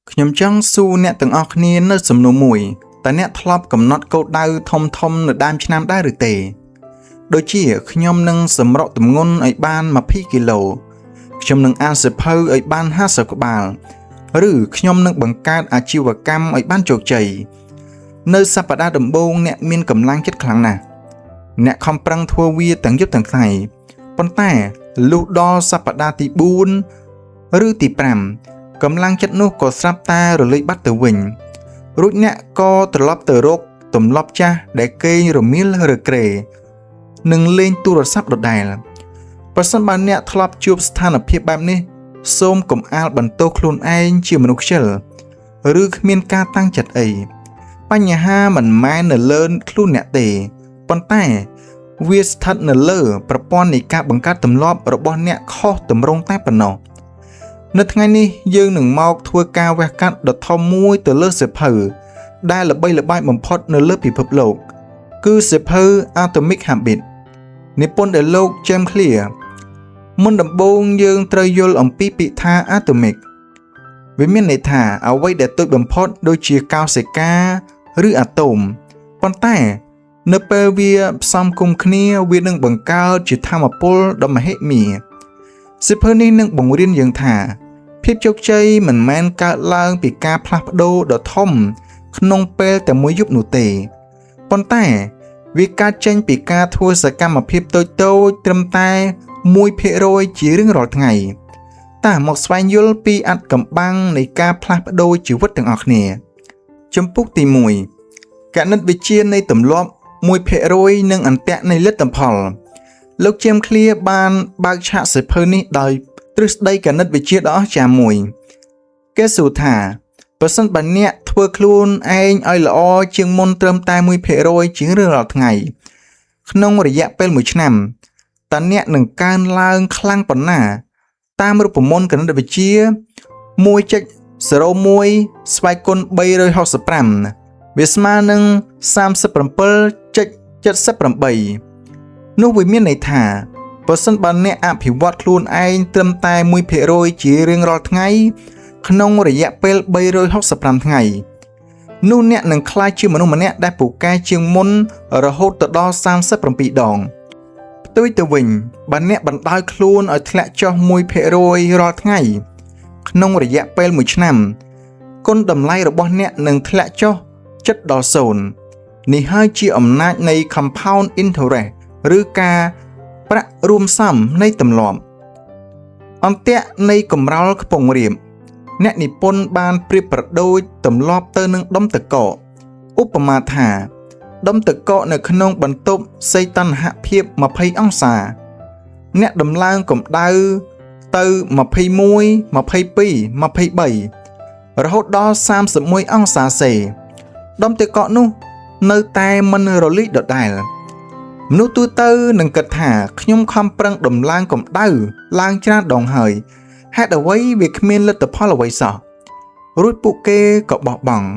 ខ្ញុំចង់សួរអ្នកទាំងអស់គ្នានៅសំណួរមួយតើអ្នកធ្លាប់កំណត់គោលដៅធំធំនៅដើមឆ្នាំដែរឬទេដូចជាខ្ញុំនឹងសម្រកទម្ងន់ឲ្យបាន20គីឡូខ្ញុំនឹងអានសៀវភៅឲ្យបាន50ក្បាលឬខ្ញុំនឹងបង្កើតអាជីវកម្មឲ្យបានជោគជ័យនៅសប្តាហ៍ដំបូងអ្នកមានកម្លាំងចិត្តខ្លាំងណាស់អ្នកខំប្រឹងធ្វើវាទាំងយប់ទាំងថ្ងៃប៉ុន្តែលុះដល់សប្តាហ៍ទី4ឬទី5កម្លាំងចិត្តនោះក៏ស្រាប់តែរលាយបាត់ទៅវិញរួចអ្នកក៏ត្រឡប់ទៅរកទម្លាប់ចាស់ដែលគេងរមៀលឬក្រេនិងលេងទូរស័ព្ទដដែលប្រសិនបើអ្នកធ្លាប់ជួបស្ថានភាពបែបនេះសូមកុំអាលបន្ទោសខ្លួនឯងជាមនុស្សខ្ជិលឬគ្មានការតាំងចិត្តអីបញ្ហាមិនមែននៅលើខ្លួនអ្នកទេប៉ុន្តែវាស្ថិតនៅលើប្រព័ន្ធនៃការបង្កើតទម្លាប់របស់អ្នកខុសទម្រង់តែប៉ុណ្ណោះនៅថ្ងៃនេះយើងនឹងមកធ្វើការវះកាត់ដ៏ធំមួយទៅលើសៀវភៅដែលល្បីល្បាញបំផុតនៅលើពិភពលោក គឺសៀវភៅ Atomic Habit និពន្ធដោយលោក James Clear។ មុនដំបូងយើងត្រូវយល់អំពីពាក្យថា Atomic វាមានន័យថាអ្វីដែលតូចបំផុតដូចជាកោសិកាឬអាតូមប៉ុន្តែ នៅពេលវាផ្សំគុំគ្នាវានឹងបង្កើតជាថាមពលដ៏មហិមាសៀវភៅនេះនឹងបង្រៀនយើងថា ភាពជោគជ័យមិនមែនកើតឡើងពីការផ្លាស់ប្ដូរដ៏ធំក្នុងពេលតែមួយយប់នោះទេប៉ុន្តែវាកើតចេញពីការធ្វើសកម្មភាពតូចៗត្រឹមតែ1%ជារៀងរាល់ថ្ងៃតើមកស្វែងយល់ពីអាថ៌កំបាំងនៃការផ្លាស់ប្ដូរជីវិតទាំងអស់គ្នា ជំពូកទី1គណិតវិទ្យានៃទម្លាប់1%និងអន្ទាក់នៃលទ្ធផលលោក James Clear បានបើកឆាកសៀវភៅនេះដោយទ្រឹស្ដីគណិតវិទ្យាដ៏អស្ចារ្យមួយគេសួរថាប្រសិនបើអ្នកធ្វើខ្លួនឯងឲ្យល្អជាងមុនត្រឹមតែ1%ជាងរៀងរាល់ថ្ងៃក្នុងរយៈពេល1ឆ្នាំតើអ្នកនឹងកើនឡើងខ្លាំងប៉ុណ្ណា តាមរូបមន្តគណិតវិទ្យា1.01ស្វ័យគុណ365វាស្មើនឹង37.78នោះវាមានន័យថាប្រសិនបើអ្នកអភិវឌ្ឍខ្លួនឯងត្រឹមតែ1%ជារៀងរាល់ថ្ងៃ ក្នុងរយៈពេល365ថ្ងៃនោះអ្នកនឹងក្លាយជាមនុស្សម្នាក់ដែលពូកែជាងមុនរហូតទៅដល់37ដងផ្ទុយទៅវិញបើអ្នកបណ្ដោយខ្លួនឲ្យធ្លាក់ចុះ1%រាល់ថ្ងៃ ក្នុងរយៈពេល1ឆ្នាំគុណតម្លៃរបស់អ្នកនឹងធ្លាក់ចុះជិតដល់0នេះហើយជាអំណាចនៃ compound interest ឬការប្រាក់រួមផ្សំនៃទម្លាប់អន្ទាក់នៃកម្រោលខ្ពង់រាបអ្នកនិពន្ធបានប្រៀបប្រដូចទម្លាប់ទៅនឹងដុំទឹកកកឧបមាថាដុំទឹកកកនៅក្នុងបន្ទប់សីតុណ្ហភាព20អង្សា អ្នកដំឡើងកម្ដៅទៅ21 22 23រហូតដល់31អង្សាសេដុំទឹកកកនោះនៅតែមិនរលាយដដែលមនុស្សទូទៅនឹងគិតថាខ្ញុំខំប្រឹងដំឡើងកម្ដៅឡើងច្រើនដងហើយហេតុអ្វីវាគ្មានលទ្ធផលអ្វីសោះរួចពួកគេក៏បោះបង់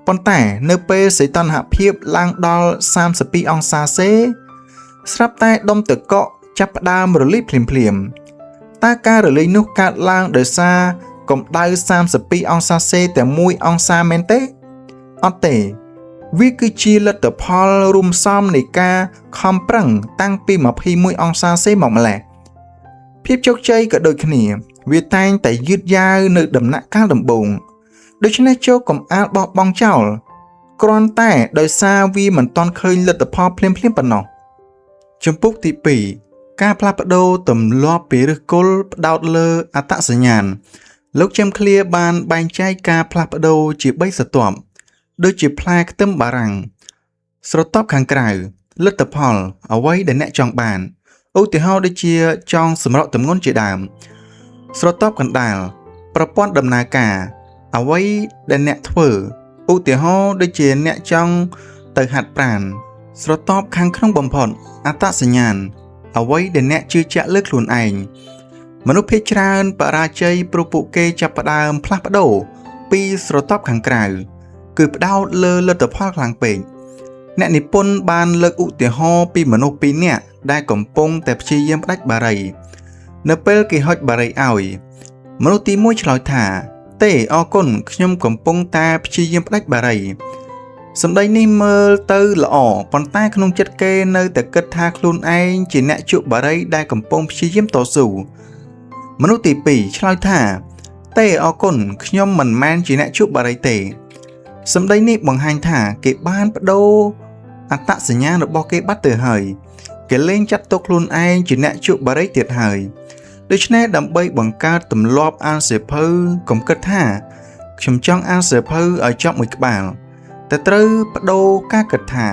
ប៉ុន្តែនៅពេលសីតុណ្ហភាពឡើងដល់32អង្សាសេស្រាប់តែដុំទឹកកកចាប់ផ្ដើមរលាយភ្លាមៗតើការរលាយនោះកើតឡើងដោយសារកម្ដៅ32អង្សាសេតែ1អង្សាមែនទេអត់ទេវាគឺជាលទ្ធផលរួមផ្សំនៃការខំប្រឹងតាំងពី21អង្សាសេមកម្ល៉េះភាពជោគជ័យក៏ដូចគ្នា វាតែងតែយឺតយ៉ាវនៅដំណាក់កាលដំបូងដូច្នេះចូរកុំអាលបោះបង់ចោលគ្រាន់តែដោយសារវាមិនទាន់ឃើញលទ្ធផលភ្លាមៗប៉ុណ្ណោះជំពូកទី2ការផ្លាស់ប្ដូរទម្លាប់ពីឫសគល់ផ្ដោតលើអត្តសញ្ញាណលោក James Clear បានបែងចែកការផ្លាស់ប្ដូរជា3ស្រទាប់ដូចជាផ្លែខ្ទឹមបារាំងស្រទាប់ខាងក្រៅលទ្ធផលអ្វីដែលអ្នកចង់បានឧទាហរណ៍ដូចជាចង់សម្រកទម្ងន់ជាដើមស្រទាប់កណ្ដាលប្រព័ន្ធដំណើរការអ្វីដែលអ្នកធ្វើឧទាហរណ៍ដូចជាអ្នកចង់ទៅហាត់ប្រាណស្រទាប់ខាងក្នុងបំផុតអត្តសញ្ញាណអ្វីដែលអ្នកជឿជាក់លើខ្លួនឯងមនុស្សភាគច្រើនបរាជ័យព្រោះពួកគេចាប់ផ្ដើមផ្លាស់ប្ដូរពីស្រទាប់ខាងក្រៅគឺផ្ដោតលើលទ្ធផលខ្លាំងពេកអ្នកនិពន្ធបានលើកឧទាហរណ៍ពីមនុស្សពីរនាក់ដែលកំពុងតែព្យាយាមផ្ដាច់បារី នៅពេលគេហុចបារីឲ្យមនុស្សទី1ឆ្លើយថា ទេអរគុណខ្ញុំកំពុងតែព្យាយាមផ្ដាច់បារីសម្ដីនេះមើលទៅល្អប៉ុន្តែក្នុងចិត្តគេនៅតែគិតថាខ្លួនឯងជាអ្នកជក់បារីដែលកំពុងព្យាយាមតស៊ូមនុស្សទី2ឆ្លើយថាទេអរគុណខ្ញុំមិនមែនជាអ្នកជក់បារីទេសម្ដីនេះបង្ហាញថាគេបានបដូរអត្តសញ្ញាណរបស់គេបាត់ទៅហើយគេលែងចាត់ទុកខ្លួនឯងជាអ្នកជក់បារីទៀតហើយដូច្នេះដើម្បីបង្កើតទម្លាប់អានសៀវភៅកុំគិតថាខ្ញុំចង់អានសៀវភៅឲ្យចប់មួយក្បាលតែត្រូវបដូរការគិតថា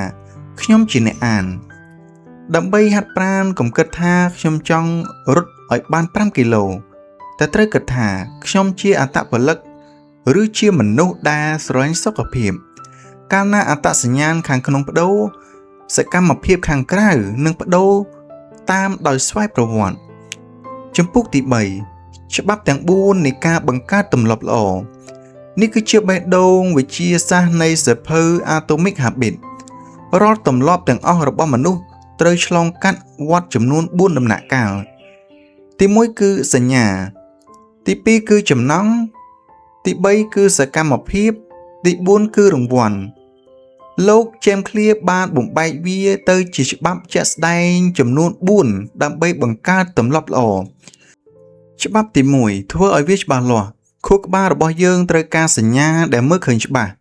ខ្ញុំជាអ្នកអានដើម្បីហាត់ប្រាណកុំគិតថាខ្ញុំចង់រត់ឲ្យបាន5គីឡូតែត្រូវគិតថាខ្ញុំជាអត្តពលិកឬជាមនុស្សដែលស្រឡាញ់សុខភាពកាលណាអត្តសញ្ញាណខាងក្នុងបដូរសកម្មភាពខាងក្រៅនឹងបដូរតាមដោយស្វ័យប្រវត្តិជំពូកទី3ច្បាប់ទាំង4នៃការបង្កើតទម្លាប់ល្អនេះគឺជាបេះដូងវិទ្យាសាស្ត្រនៃសៀវភៅ Atomic Habit រាល់ទម្លាប់ទាំងអស់របស់មនុស្សត្រូវឆ្លងកាត់វដ្តចំនួន4ដំណាក់កាលទី1គឺសញ្ញាទី2គឺចំណង់ទី3គឺសកម្មភាពទី4គឺរង្វាន់លោកជេមឃ្លៀបានបំបែកវាទៅជាច្បាប់ជាក់ស្ដែងចំនួន4ដើម្បីបង្កើតទម្លាប់ល្អច្បាប់ទី1ធ្វើឲ្យវាច្បាស់លាស់ខួរក្បាលរបស់យើងត្រូវការសញ្ញាដែលមើលឃើញច្បាស់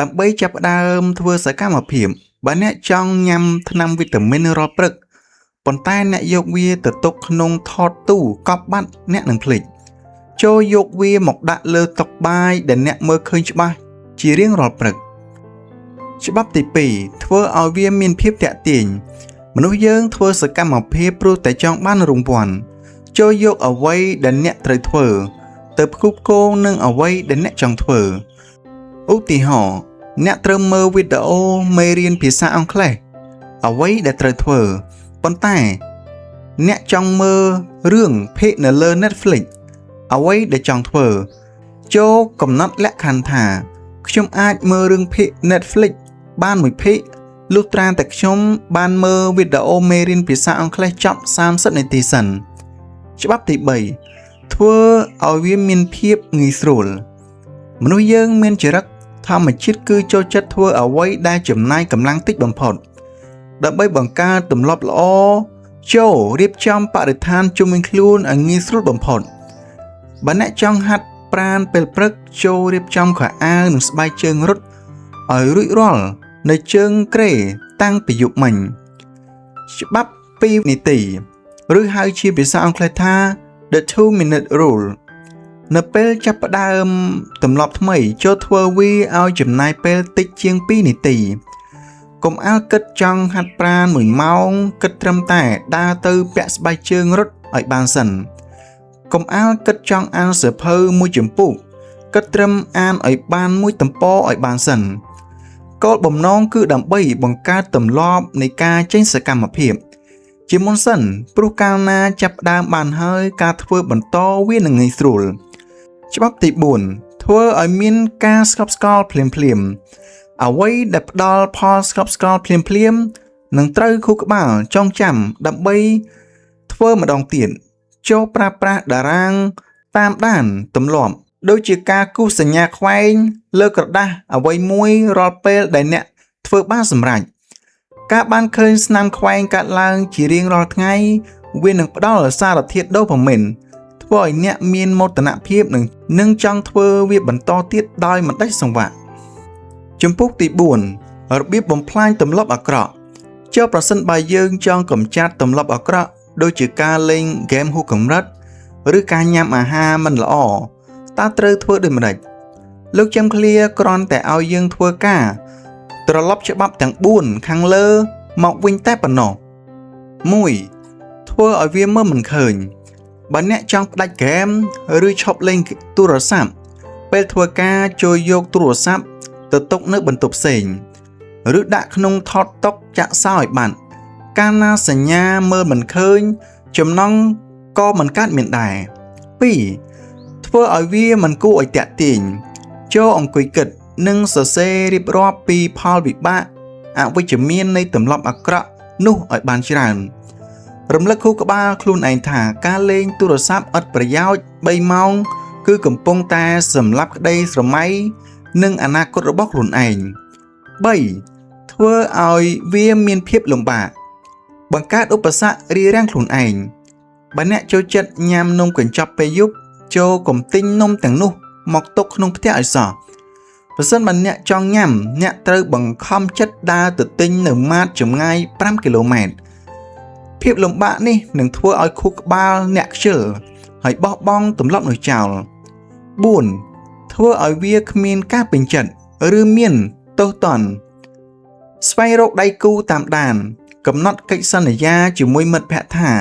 ដើម្បីចាប់ផ្ដើមធ្វើសកម្មភាពបើអ្នកចង់ញ៉ាំថ្នាំវីតាមីនរាល់ព្រឹកប៉ុន្តែអ្នកយកវាទៅទុកក្នុងថតទូកប់បាត់អ្នកនឹងភ្លេចចូលយកវាមកដាក់លើតុបាយដែលអ្នកមើលឃើញច្បាស់ជារៀងរាល់ព្រឹកច្បាប់ទី2ធ្វើឲ្យវាមានភាពទាក់ទាញមនុស្សយើងធ្វើសកម្មភាពព្រោះតែចង់បានរង្វាន់ចូលយកអ្វីដែលអ្នកត្រូវធ្វើទៅផ្គូផ្គងនឹងអ្វីដែលអ្នកចង់ធ្វើឧទាហរណ៍អ្នកត្រូវមើលវីដេអូមេរៀនភាសាអង់គ្លេសអ្វីដែលត្រូវធ្វើប៉ុន្តែអ្នកចង់មើលរឿងភាគនៅលើ Netflix អ្វីដែលចង់ធ្វើចូលកំណត់លក្ខខណ្ឌថាខ្ញុំអាចមើលរឿងភាគ Netflix បានមួយភាគលុះត្រាតែខ្ញុំបានមើលវីដេអូមេរៀនភាសាអង់គ្លេសចប់30នាទីសិនច្បាប់ទី3ធ្វើឲ្យវាមានភាពងាយស្រួលមនុស្សយើងមានចរិតធម្មជាតិគឺចូលចិត្តធ្វើអ្វីដែលចំណាយកម្លាំងតិចបំផុតដើម្បីបង្កើតទម្លាប់ល្អចូលរៀបចំបរិស្ថានជុំវិញខ្លួនឲ្យងាយស្រួលបំផុតបើអ្នកចង់ហាត់ប្រាណពេលព្រឹកចូលរៀបចំខោអាវនិងស្បែកជើងរត់ឲ្យរួចរាល់នៅជើងគ្រែតាំងពីយប់មិញច្បាប់2នាទីឬហៅជាភាសាអង់គ្លេសថា the 2 minute rule នៅពេលចាប់ផ្ដើមទម្លាប់ថ្មីចូលធ្វើវាឲ្យចំណាយពេលតិចជាង2នាទីកុំអាលគិតចង់ហាត់ប្រាណ1ម៉ោងគិតត្រឹមតែដើរទៅពាក់ស្បែកជើងរត់ឲ្យបានសិនកុំអាលគិតចង់អានសៀវភៅមួយចម្ពោះគិតត្រឹមអានឲ្យបានមួយទំព័រឲ្យបានសិនគោលបំណងគឺដើម្បីបង្កើតទម្លាប់នៃការចេញសកម្មភាពជាមុនសិនព្រោះកាលណាចាប់ផ្ដើមបានហើយការធ្វើបន្តវានឹងងាយស្រួលច្បាប់ទី4ធ្វើឲ្យមានការស្កប់ស្កល់ភ្លាមភ្លាមអ្វីដែលផ្ដល់ផលស្កប់ស្កល់ភ្លាមភ្លាមនឹងត្រូវខួរក្បាលចងចាំដើម្បីធ្វើម្ដងទៀតចូលប្រើប្រាស់តារាងតាមដានទម្លាប់ដូចជាការគូសសញ្ញាខ្វែងលើក្រដាសអ្វីមួយរាល់ពេលដែលអ្នកធ្វើបានសម្រេចការបានឃើញស្នាមខ្វែងកាត់ឡើងជារៀងរាល់ថ្ងៃវានឹងផ្ដល់សារធាតុដូផាមីនធ្វើឲ្យអ្នកមានមោទនភាពនិងចង់ធ្វើវាបន្តទៀតដោយមិនដាច់សង្វាក់ជំពូកទី4របៀបបំផ្លាញទម្លាប់អាក្រក់ចុះប្រសិនបើយើងចង់កម្ចាត់ទម្លាប់អាក្រក់ដូចជាការលេងហ្គេមហួសកម្រិតឬការញ៉ាំអាហារមិនល្អតើត្រូវធ្វើដូចម្តេចលោកចាំឃ្លាគ្រាន់តែឲ្យយើងធ្វើការត្រឡប់ច្បាប់ទាំង4ខាងលើមកវិញតែប៉ុណ្ណោះ1ធ្វើឲ្យវាមើលមិនឃើញបើអ្នកចង់ផ្ដាច់ហ្គេមឬឈប់លេងទូរស័ព្ទពេលធ្វើការចូលយកទូរស័ព្ទទៅទុកនៅបន្ទប់ផ្សេងឬដាក់ក្នុងថតតុចាក់សោឲ្យបាត់កាលណាសញ្ញាមើលមិនឃើញចំណង់ក៏មិនកើតមានដែរ2ធ្វើឲ្យវាមិនគួរឲ្យតាក់ទាញចូលអង្គុយគិតនិងសរសេររៀបរាប់ពីផលវិបាកអវិជ្ជមាននៃទម្លាប់អាក្រក់នោះឲ្យបានច្រើនរំលឹកខួរក្បាលខ្លួនឯងថាការលេងទូរស័ព្ទឥតប្រយោជន៍3ម៉ោង គឺកំពុងតែសម្លាប់ក្តីស្រមៃនិងអនាគតរបស់ខ្លួនឯង3ធ្វើឲ្យវាមានភាពលំបាកបង្កើតឧបសគ្គរារាំងខ្លួនឯងបើអ្នកចូលចិត្តញ៉ាំនំកញ្ចប់ពេលយប់ចូលកុំទិញនំទាំងនោះមកទុកក្នុងផ្ទះឲ្យសោះប្រសិនបើអ្នកចង់ញ៉ាំអ្នកត្រូវបង្ខំចិត្តដើរទៅទិញនៅម៉ាតចម្ងាយ5គីឡូម៉ែត្រភាពលំបាកនេះនឹងធ្វើឲ្យខួរក្បាលអ្នកខ្ជិលហើយបោះបង់ទម្លាប់នោះចោល4ធ្វើឲ្យវាគ្មានការពេញចិត្តឬមានទោសទណ្ឌស្វែងរកដៃគូតាមដានកំណត់កិច្ចសន្យាជាមួយមិត្តភក្តិថា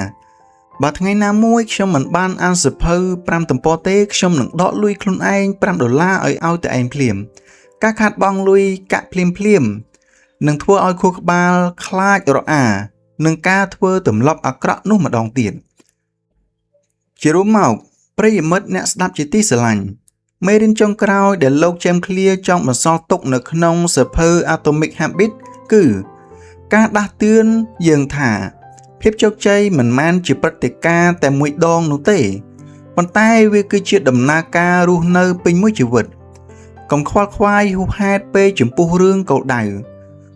បើថ្ងៃណាមួយខ្ញុំមិនបានអានសៀវភៅ5ទំព័រទេខ្ញុំនឹងដកលុយខ្លួនឯង5ដុល្លារឲ្យតែឯងភ្លាមការខាតបង់លុយកាក់ភ្លាមភ្លាមនឹងធ្វើឲ្យខួរក្បាលខ្លាចរអានឹងការធ្វើទម្លាប់អាក្រក់នោះម្ដងទៀតជារួមមកប្រិយមិត្តអ្នកស្ដាប់ជាទីស្រឡាញ់មេរៀនចុងក្រោយដែលលោក James Clear ចង់បន្សល់ទុកនៅក្នុងសៀវភៅ Atomic Habit គឺការដាស់តឿនយើងថាភាពជោគជ័យមិនមែនជាព្រឹត្តិការណ៍តែមួយដងនោះទេប៉ុន្តែវាគឺជាដំណើរការរស់នៅពេញមួយជីវិតកុំខ្វល់ខ្វាយហួសហេតុពេកចំពោះរឿងគោលដៅ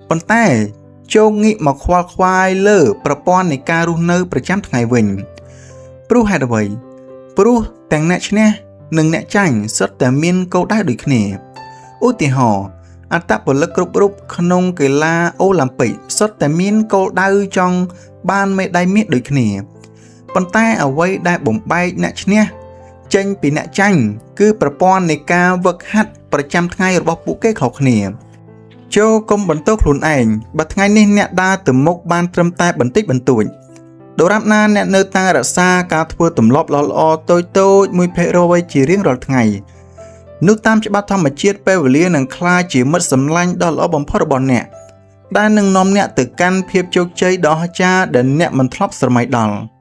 ប៉ុន្តែចូរងាកមកខ្វល់ខ្វាយលើប្រព័ន្ធនៃការរស់នៅប្រចាំថ្ងៃវិញព្រោះហេតុអ្វីព្រោះទាំងអ្នកឈ្នះនិងអ្នកចាញ់សុទ្ធតែមានគោលដៅដូចគ្នាឧទាហរណ៍អត្តពលិកគ្រប់រូបក្នុងកីឡាអូឡ িম্প ិកសុទ្ធតែមានគោលដៅចង់បានមេដាយមាសដូចគ្នាប៉ុន្តែអ្វីដែលបំបែកអ្នកឈ្នះចេញពីអ្នកចាញ់គឺប្រព័ន្ធនៃការវឹកហាត់ប្រចាំថ្ងៃរបស់ពួកគេខុសគ្នាចូលកុំបន្ទោសខ្លួនឯងបើថ្ងៃនេះអ្នកដើរទៅមុខបានត្រឹមតែបន្តិចបន្តួចដរាបណាអ្នកនៅតែរក្សាការធ្វើទម្លាប់ល្អៗតូចៗ1%ជារៀងរាល់ថ្ងៃនោះតាមច្បាប់ធម្មជាតិពេលវេលានឹងក្លាយជាមិត្តសម្លាញ់ដ៏ល្អបំផុតរបស់អ្នកដែលនឹងនាំអ្នកទៅកាន់ភាពជោគជ័យដ៏អស្ចារ្យដែលអ្នកមិនធ្លាប់ស្រមៃដល់។